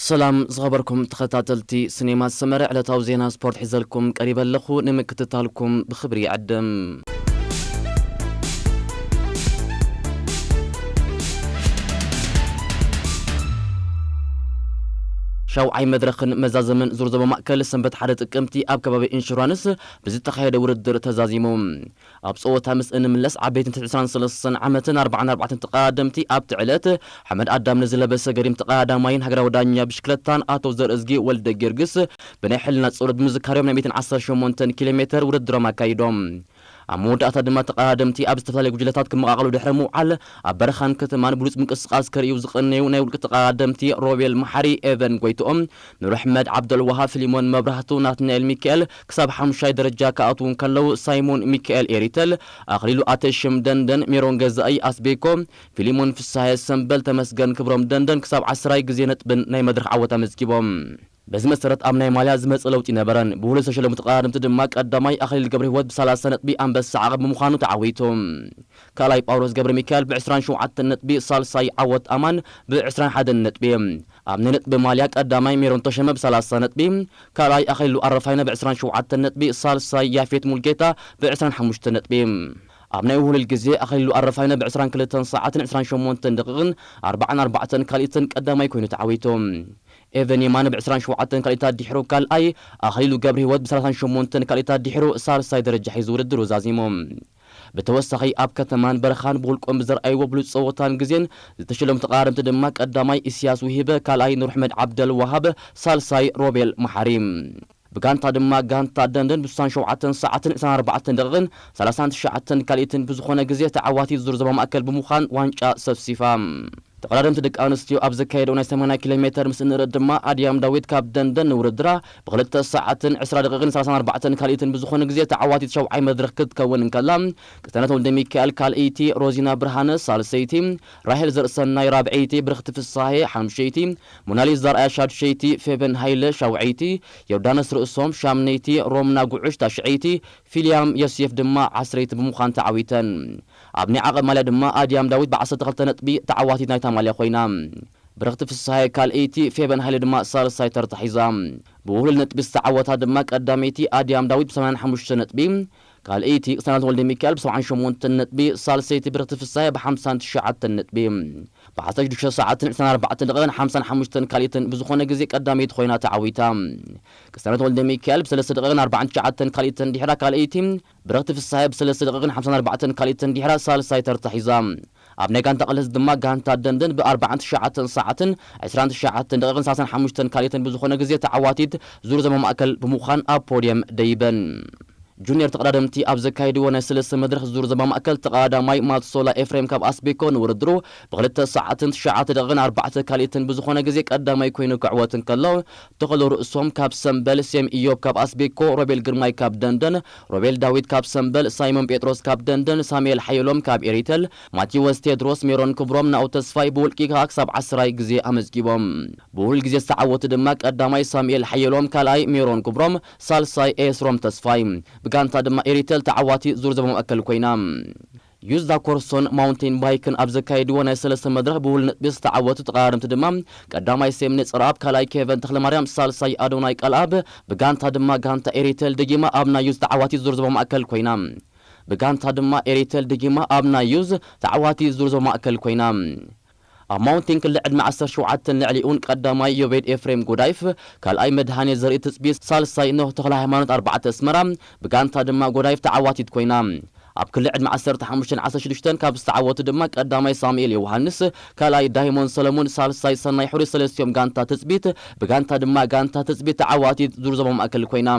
ሰላም ዝኸበርኩም ተኸታተልቲ ሲኔማ ሰመረ፣ ዕለታዊ ዜና ስፖርት ሒዘልኩም ቀሪበ ኣለኹ። ንምክትታልኩም ብኽብሪ ይዕድም። ሻውዓይ መድረኽን መዛዘምን ዙር ዞባ ማእከል ሰንበት ሓደ ጥቅምቲ ኣብ ከባቢ ኢንሹራንስ ብዝተኻየደ ውድድር ተዛዚሙ። ኣብ ጸወታ ምስ እንምለስ፣ ዓበይትን ትሕቲ ዕስራን ሰለስተን ዓመትን ኣርባዓን ኣርባዕተን ተቐዳደምቲ ኣብቲ ዕለት፣ ሓመድ ኣዳም ንዝለበሰ ገዲም ተቐዳዳማይን ሃገራዊ ዳኛ ብሽክለታን ኣቶ ዘርእዝጊ ወልደ ጊዮርጊስ ብናይ ሕልና ጸሎት ብምዝካርዮም ናይ ሚእትን ዓሰርተ ሸሞንተን ኪሎ ሜተር ውድድሮም ኣካይዶም። ኣብ መወዳእታ ድማ ተቐዳደምቲ ኣብ ዝተፈላለዩ ጉጅለታት ክመቓቐሉ ድሕሪ ምውዓል፣ ኣብ በረኻን ከተማን ብሉጽ ምንቅስቃስ ከርእዩ ዝቐነዩ ናይ ውልቂ ተቐዳደምቲ ሮቤል መሓሪ፣ ኤቨን ጎይትኦም፣ ኑር ኣሕመድ፣ ዓብደልዋሃብ ፊሊሞን፣ መብራህቱ ናትናኤል ሚካኤል ክሳብ ሓሙሻይ ደረጃ ክኣትዉ እንከለዉ፣ ሳይሞን ሚካኤል ኤሪተል፣ ኣኽሊሉ ኣተሽም ደንደን፣ ሜሮን ገዛኢ ኣስቤኮ፣ ፊሊሞን ፍስሃየ ሰምበል፣ ተመስገን ክብሮም ደንደን ክሳብ ዓስራይ ግዜ ነጥብን ናይ መድረኽ ዓወት ኣመዝጊቦም። በዚ መሰረት ኣብ ናይ ማልያ ዝመጽእ ለውጢ ነበረን። ብውህሉል ዝተሸለሙ ተቐዳደምቲ ድማ ቀዳማይ ኣኽሊል ገብረ ህይወት ብሰላሳ ነጥቢ ኣንበሳ ዓቐብ ብምዃኑ ተዓዊቱ። ካልኣይ ጳውሎስ ገብረ ሚካኤል ብዕስራን ሸውዓተን ነጥቢ፣ ሳልሳይ ዓወት ኣማን ብዕስራን ሓደን ነጥቢ። ኣብ ናይ ነጥቢ ማልያ ቀዳማይ ሜሮን ተሸመ ብሰላሳ ነጥቢ፣ ካልኣይ ኣኽሊሉ ኣረፋይነ ብዕስራን ሸውዓተን ነጥቢ፣ ሳልሳይ ያፌት ሙልጌታ ብዕስራን ሓሙሽተን ነጥቢ። ኣብ ናይ ውህሉል ግዜ ኣኽሊሉ ኣረፋይነ ብዕስራን ክልተን ሰዓትን ዕስራን ሸሞንተን ደቂቕን ኣርባዓን ኣርባዕተን ካልኢትን ቀዳማይ ኮይኑ ተዓዊቱ። ኤቨን የማነ ብዕስራን ሸውዓተን ካልኢታት ድሒሩ ካልኣይ፣ ኣኽሊሉ ገብረ ህይወት ብሰላሳን ሸሞንተን ካልኢታት ድሒሩ ሳልሳይ ደረጃ ሒዙ ውድድሩ ዛዚሙ። ብተወሳኺ ኣብ ከተማን በረኻን ብውልቆም ብዘርኣይዎ ብሉጽ ጸወታን ግዜን ዝተሸለሙ ተቐዳደምቲ ድማ ቀዳማይ ኢስያስ ውሂበ፣ ካልኣይ ኑርሕመድ ዓብደል ወሃብ፣ ሳልሳይ ሮቤል መሓሪ። ብጋንታ ድማ ጋንታ ደንደን ብስሳን ሸውዓተን ሰዓትን ዕስራን ኣርባዕተን ደቂቕን ሰላሳን ትሽዓተን ካልኢትን ብዝኾነ ግዜ ተዓዋቲት ዙር ዞባ ማእከል ብምዃን ዋንጫ ሰብሲፋ። ተቐዳደምቲ ደቂ ኣንስትዮ ኣብ ዘካየደው ናይ ሰማንያ ኪሎ ሜተር ምስ እንርኢ ድማ ኣድያም ዳዊት ካብ ደንደን ንውድድራ ብክልተ ሰዓትን ዕስራ ደቂቕን ሰላሳን ኣርባዕተን ካልኢትን ብዝኾነ ግዜ ተዓዋቲት ሸውዓይ መድረኽ ክትከውን እንከላ፣ ቅሰነት ወልደ ሚካኤል ካልኣይቲ፣ ሮዚና ብርሃነ ሳልሰይቲ፣ ራሄል ዘርእሰናይ ራብዐይቲ፣ ብርኽቲ ፍስሃየ ሓምሸይቲ፣ ሞናሊዛ ኣርኣያ ሻድሸይቲ፣ ፌቨን ሃይለ ሻውዐይቲ፣ ዮርዳኖስ ርእሶም ሻምነይቲ፣ ሮምና ጉዑሽ ታሽዐይቲ፣ ፊልያም ዮሴፍ ድማ ዓስረይቲ ብምዃን ተዓዊተን። ኣብ ናይ ዓቐብ ማልያ ድማ ኣድያም ዳዊት ብዓሰርተ ክልተ ነጥቢ ተዓዋቲት ናይታ ማልያ ኮይና። ብርኽቲ ፍስሃየ ካልኣይቲ፣ ፌቨን ሃይለ ድማ ሳልሳይ ተርታ ሒዛ። ብውህሉል ነጥቢ ዝተዓወታ ድማ ቀዳመይቲ ኣድያም ዳዊት ብሰማንያን ሓሙሽተ ነጥቢ፣ ካልኣይቲ ቅሰነት ወልደ ሚካኤል ብሰብዓን ሸሞንተን ነጥቢ፣ ሳልሰይቲ ብርኽቲ ፍስሃየ ብሓምሳን ትሽዓተን ነጥቢ። ብዓሰርተ ሽዱሽተ ሰዓትን ዕስራን ኣርባዕተን ደቂቕን ሓምሳን ሓሙሽተን ካልኢትን ብዝኾነ ግዜ ቀዳመይቲ ኮይና ተዓዊታ። ቅሰነት ወልደ ሚካኤል ብሰለስተ ደቂቕን ኣርባዓን ትሽዓተን ካልኢትን ድሕራ ካልኣይቲ፣ ብረኽቲ ፍስሃየ ብሰለስተ ደቂቕን ሓምሳን ኣርባዕተን ካልኢትን ድሕራ ሳልሳይ ተርታ ሒዛ። ኣብ ናይ ጋንታ ቅልስ ድማ ጋንታ ደንደን ብኣርባዓን ትሽዓተን ሰዓትን ዕስራን ትሽዓተን ደቂቕን ሰላሳን ሓሙሽተን ካልኢትን ብዝኾነ ግዜ ተዓዋቲት ዙር ዞባ ማእከል ብምዃን ኣብ ፖድየም ደይበን። ጁኒየር ተቐዳደምቲ ኣብ ዘካየድዎ ናይ ሰለስተ መድረኽ ዙር ዞባ ማእከል ተቐዳዳማይ ማትሶላ ኤፍሬም ካብ ኣስቤኮ ንውድድሩ ብክልተ ሰዓትን ትሽዓተ ደቂቕን ኣርባዕተ ካልኢትን ብዝኾነ ግዜ ቀዳማይ ኮይኑ ክዕወት እንከሎ፣ ተኸሎ ርእሶም ካብ ሰምበል፣ ሴም ኢዮብ ካብ ኣስቤኮ፣ ሮቤል ግርማይ ካብ ደንደን፣ ሮቤል ዳዊት ካብ ሰምበል፣ ሳይሞን ጴጥሮስ ካብ ደንደን፣ ሳሙኤል ሓየሎም ካብ ኤሪተል፣ ማቴዎስ ቴድሮስ፣ ሜሮን ክብሮም፣ ናኡ ተስፋይ ብውልቂ ከኣ ክሳብ ዓስራይ ግዜ ኣመዝጊቦም። ብውህሉል ግዜ ዝተዓወቱ ድማ ቀዳማይ ሳሙኤል ሓየሎም፣ ካልኣይ ሜሮን ክብሮም፣ ሳልሳይ ኤስሮም ተስፋይ። ብጋንታ ድማ ኤሪተል ተዓዋቲ ዙር ዞባ ማእከል ኮይና። ዩዝዳ ኮርሶን ማውንቴን ባይክን ኣብ ዘካየድዎ ናይ ሰለስተ መድረኽ ብውህሉል ነጥቢ ዝተዓወቱ ተቐዳደምቲ ድማ ቀዳማይ ሴምኔ ጽርኣብ፣ ካልኣይ ኬቨን ተኽለማርያም፣ ሳልሳይ ኣዶናይ ቃልኣብ። ብጋንታ ድማ ጋንታ ኤሪተል ደጊማ ኣብ ናይ ዩዝ ተዓዋቲ ዙር ዞባ ማእከል ኮይና። ብጋንታ ድማ ኤሪተል ደጊማ ኣብ ናይ ዩዝ ተዓዋቲ ዙር ዞባ ማእከል ኮይና። ኣብ ማውንቴን ክሊ ዕድመ ዓሰርተ ሸውዓተን ልዕሊኡን ቀዳማይ ዮቤድ ኤፍሬም ጎዳይፍ፣ ካልኣይ መድሃኔ ዘርኢ ትጽቢት፣ ሳልሳይ ኖህ ተኽለ ሃይማኖት ኣርባዕተ ኣስመራ። ብጋንታ ድማ ጎዳይፍ ተዓዋቲት ኮይና። ኣብ ክሊ ዕድመ ዓሰርተ ሓሙሽተን ዓሰርተ ሽዱሽተን ካብ ዝተዓወቱ ድማ ቀዳማይ ሳሙኤል ዮውሃንስ፣ ካልኣይ ዳይሞን ሰለሙን፣ ሳልሳይ ሰናይ ሕሩይ ሰለስቲኦም ጋንታ ትጽቢት። ብጋንታ ድማ ጋንታ ትጽቢት ተዓዋቲት ዙር ዞባ ማእከል ኮይና።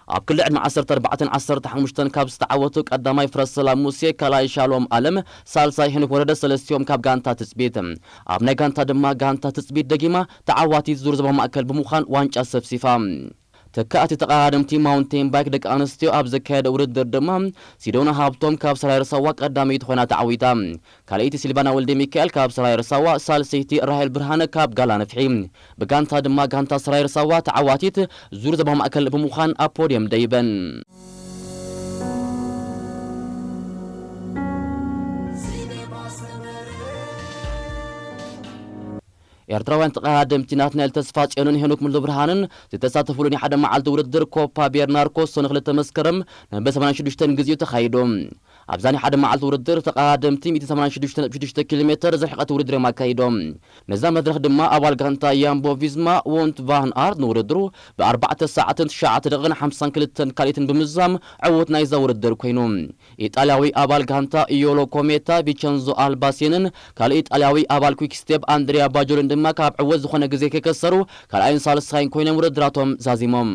ኣብ ክሊ ዕድመ ዓሰርተ ኣርባዕተን ዓሰርተ ሓሙሽተን ካብ ዝተዓወቱ ቀዳማይ ፍረሰላም ሙሴ፣ ካልኣይ ሻሎም ኣለም፣ ሳልሳይ ሄኖክ ወረደ ሰለስቲኦም ካብ ጋንታ ትጽቢት። ኣብ ናይ ጋንታ ድማ ጋንታ ትጽቢት ደጊማ ተዓዋቲት ዙር ዞባ ማእከል ብምዃን ዋንጫ ሰብሲፋ። ተካእቲ ተቐዳደምቲ ማውንቴን ባይክ ደቂ ኣንስትዮ ኣብ ዘካየደ ውድድር ድማ ሲዶና ሃብቶም ካብ ሰራየር ሳዋ ቀዳመይቲ ኮይና ተዓዊታ። ካልኣይቲ ሲልቫና ወልደ ሚካኤል ካብ ሰራየር ሳዋ፣ ሳልሰይቲ ራሄል ብርሃነ ካብ ጋላ ነፍሒ። ብጋንታ ድማ ጋንታ ሰራየር ሳዋ ተዓዋቲት ዙር ዞባ ማእከል ብምዃን ኣብ ፖድየም ደይበን። ኤርትራውያን ተቐዳደምቲ ናትናኤል ተስፋጽዮንን ሄኖክ ሙሉብርሃንን ዝተሳተፉሉ ናይ ሓደ መዓልቲ ውድድር ኮፓ ቤርናርኮ ሰነ ክልተ መስከረም ንበ ሰማንያን ሽዱሽተን ግዜኡ ተኻይዱ። ኣብዛ ናይ ሓደ መዓልቲ ውድድር ተቐዳደምቲ ሚእቲ ሰማንያን ሽዱሽተ ነጥቢ ሽዱሽተ ኪሎ ሜተር ዝርሕቐት ውድድር እዮም ኣካይዶም። ነዛ መድረኽ ድማ ኣባል ጋንታ ያምቦ ቪዝማ ዎንት ቫን ኣርት ንውድድሩ ብኣርባዕተ ሰዓትን ትሽዓተ ደቂቕን ሓምሳን ክልተን ካልኢትን ብምዝዛም ዕዉት ናይዛ ውድድር ኮይኑ። ኢጣልያዊ ኣባል ጋንታ ኢዮሎ ኮሜታ ቪቸንዞ ኣልባሴንን ካልእ ኢጣልያዊ ኣባል ኩክስቴፕ ኣንድሪያ ባጆልን ድማ ካብ ዕወት ዝኾነ ግዜ ከይከሰሩ ካልኣይን ሳልሳይን ኮይኖም ውድድራቶም ዛዚሞም።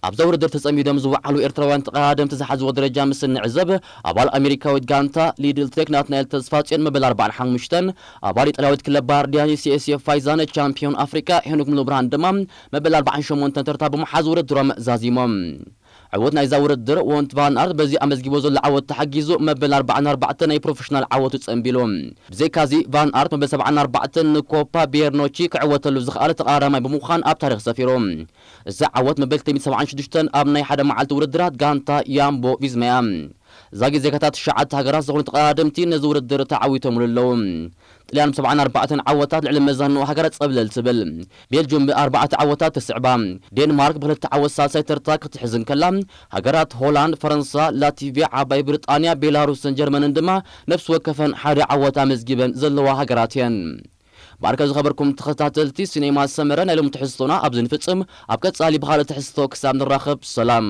ኣብዛ ውድድር ተጸሚዶም ዝወዓሉ ኤርትራውያን ተቐዳደምቲ ዝሓዝዎ ደረጃ ምስ እንዕዘብ፣ ኣባል ኣሜሪካዊት ጋንታ ሊድል ቴክ ናትናኤል ተስፋጽዮን መበል ኣርባዓን ሓሙሽተን፣ ኣባል ኢጣልያዊት ክለብ ባርዲያኒ ሲኤስኤፍ ፋይዛነ ቻምፒዮን ኣፍሪቃ ሄኖክ ሙሉብርሃን ድማ መበል ኣርባዓን ሸሞንተን ተርታ ብምሓዝ ውድድሮም ዛዚሞም። ዕወት ናይዛ ውድድር ዎንት ቫን ኣርት በዚ ኣመዝጊቦ ዘሎ ዓወት ተሓጊዙ መበል ኣርባዓን ኣርባዕተን ናይ ፕሮፌሽናል ዓወቱ ጸንቢሉ። ብዘይካዚ ቫን ኣርት መበል ሰብዓን ኣርባዕተን ንኮፓ ቤርኖቺ ክዕወተሉ ዝኸኣለ ተቐዳዳማይ ብምዃን ኣብ ታሪኽ ሰፊሩ። እዚ ዓወት መበል ክልተ ሚእቲ ሰብዓን ሽዱሽተን ኣብ ናይ ሓደ መዓልቲ ውድድራት ጋንታ ያምቦ ቪዝማ እያ። እዛ ግዜ ከታ ትሽዓተ ሃገራት ዝኾኑ ተቐዳደምቲ ነዚ ውድድር ተዓዊቶምሉ ኣለዉ። ጥልያን ብሰብዓን ኣርባዕተን ዓወታት ልዕሊ መዛንኡ ሃገራት ጸብለል ትብል። ቤልጅም ብኣርባዕተ ዓወታት ትስዕባ። ዴንማርክ ብክልተ ዓወት ሳልሳይ ተርታ ክትሕዝ እንከላ፣ ሃገራት ሆላንድ፣ ፈረንሳ፣ ላቲቪያ፣ ዓባይ ብሪጣንያ፣ ቤላሩስን ጀርመንን ድማ ነፍሲ ወከፈን ሓደ ዓወት ኣመዝጊበን ዘለዋ ሃገራት እየን። ባርከ ዝኸበርኩም ተኸታተልቲ ሲኔማ ሰመረ፣ ናይ ሎሚ ትሕዝቶና ኣብዚ ንፍጽም። ኣብ ቀጻሊ ብኻልእ ትሕዝቶ ክሳብ ንራኸብ ሰላም።